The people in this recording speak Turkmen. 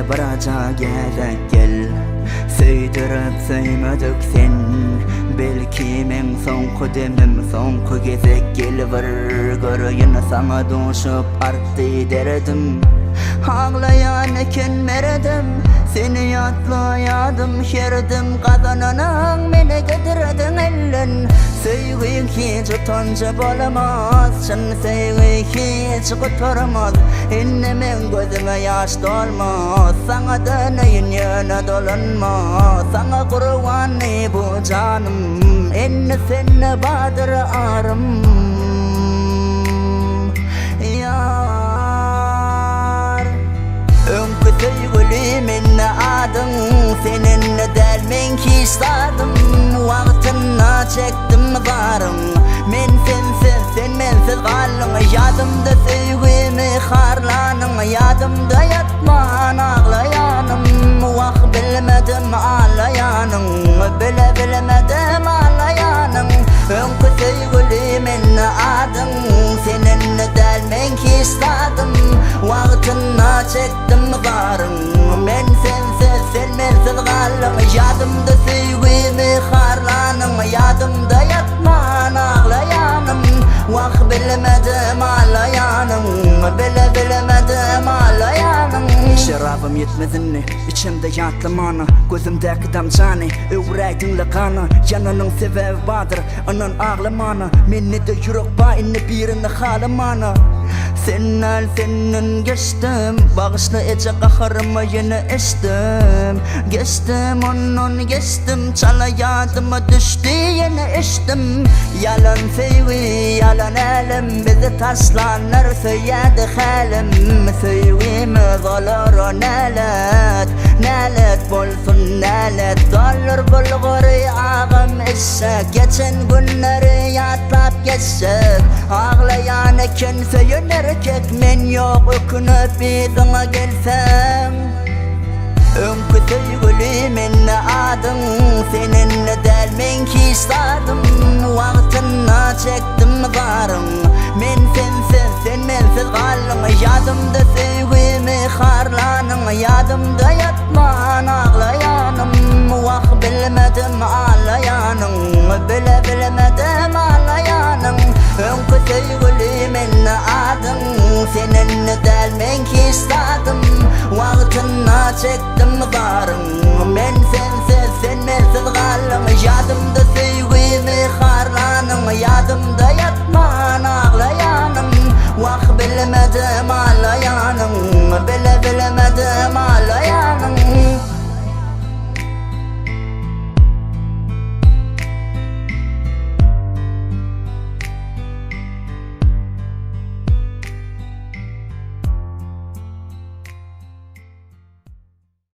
Ýene biraja gezek gel. Söýdürip söýmedik sen. Belki meň soňky demim soňky gezek gel bir göreýin saňa duşup artdy derdim. Aglaýan eken meredim Seni ýatlaýadym her dem Gazananyň meni gidirdiň elden. Söýgiň hiç utanjy bolmaz Çyn söýgi hiç gutarmaz. Indi meň gözüme ýaş dolmaz Saňa döneýin ýöne dolanmaz. Saňa gurbandy bu janym Indi sende bardyr arym. Ýar Öňki söýgüli mende adyň Seninle däl men hiç zadym. Wagtynda çekdim zaryn Men sensiz sen mensiz galdyň Ýadymda söýgimi harlanyň Ýadymda ýatman aglaýanym Wah bilmedim ağlaýanyň Bile bilmedim ağlaýanyň Öňki söýgüli mende adyň Seninle däl men hiç zadym. Wagtynda çekdim zaryn Men sensiz sen mensiz galdyň Ýadymda söýgimi harlanyň Ýadymda ýatman aglaýanym Wah bilmedim ağlaýanyň Bile bilmedim ağlaýanyň Şerabym ýetmez indi içemde ýatlamana Gözümdäki damjany öwräýdiňle gana. Ýananyň sebäbi bardyr ynan aglamana. Mende-de ýürek bar indi birini halamana. Sen al senden geçdim Bagyşla eje gaharyma ýene eşdim. Geçdim ondan geçdim Çala ýadyma düşdi ýene eşdim. Ýalan söýgi ýalan älem Bizi taşlanlar söýýädi hälim. Söýgimiz olara nälet Nälet bolsun nälet. Dollar bulgury agam eşek Geçen günleri ýatlap geçsek Aglaýan eken söýen erkek Men ýok ökünip yzyňa gelsem. Öňki söýgüli mende adyň Seninle däl men hiç zadym. Wagtynda çekdim zaryn Men sensiz sen mensiz galdyň Ýadymda söýgimi harlanyň Ýadymda ýatman aglaýanym Wah bilmedim ağlaýanyň Bile bilmedim ağlaýanyň Öňki söýgüli mende adyň Seninle däl men hiç zadym. Wagtynda çekdim zaryn.